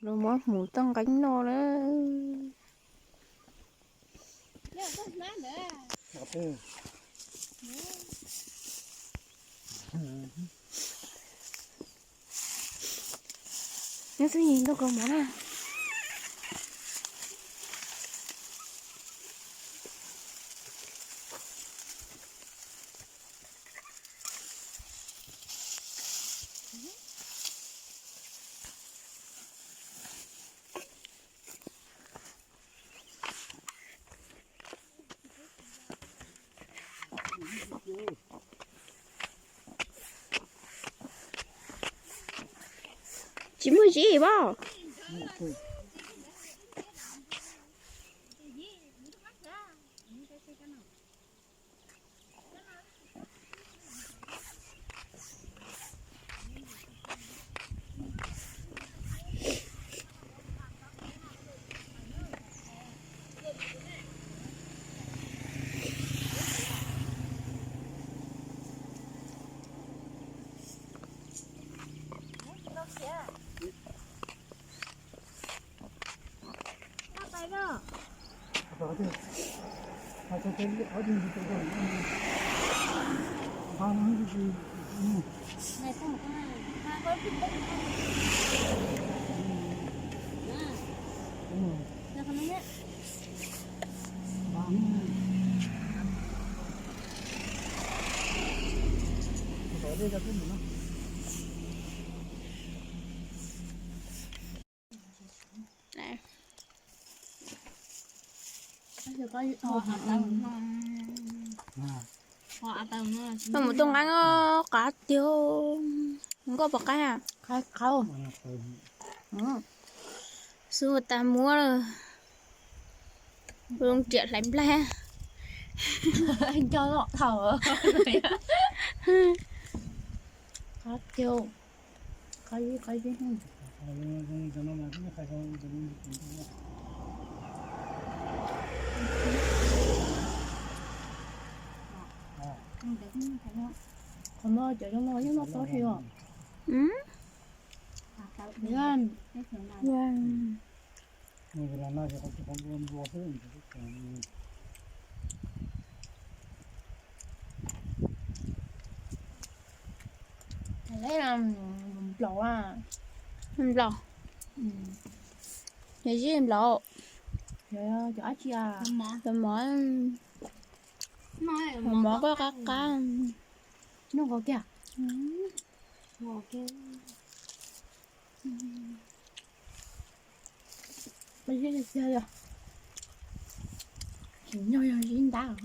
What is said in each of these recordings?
Los muab hmuv toj nqeeb noj lawm. Nyob xwb ntau kawg mov na. Tsis muaj zib pob. Mus tua nqeeb os, qab tiag. Nkauj puas qab? Xub tas muab lawm. Zoo riam hlais nplaig. Nco lom thaum. Qab tiag. Qab ib qab ib. Qhov no cov zoo no yeej noj tau thiab os. Nplaum a. Nplaum. Yog zib nplaum. Cov dab tsi a? Cov mov. Mov koj qab qab. Noj nqos kiag. Tsis nyog yog zib ntab.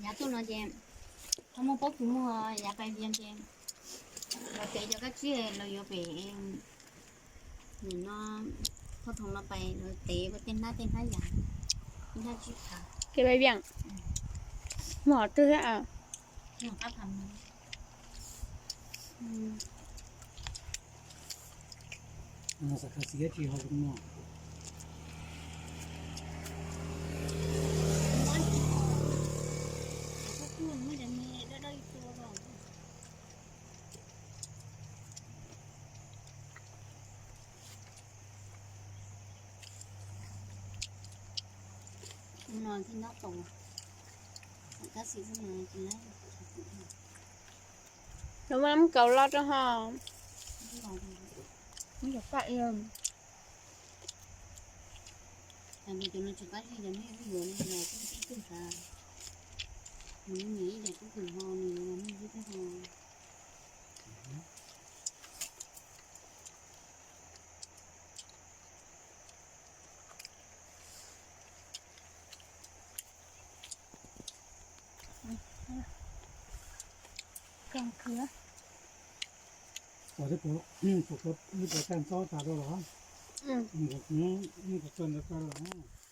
Yav tuaj no ces ho muaj pob kws muag yav pais vias ces lawv tev cov kab tsib los yuav pem nim no thoj thoo no pais lawv tev ua tej hnab tej hnab yam, ib hnab tsib phav. Kev pais vias, muaj qhov twg thiab? No thiaj nyob tau, tab sis xwb no tsis laib. Lawv muab kaus loj rau ho. Cov no tsis qab zib, cov no yuav los tib tug sav, nws nyiam ib yam tub kws ho nws yuav los muaj zib tub ho. Ua teb puas, ua teb puas tag ntxob tas rau los? Ua teb puas tag ntxob tas rau los?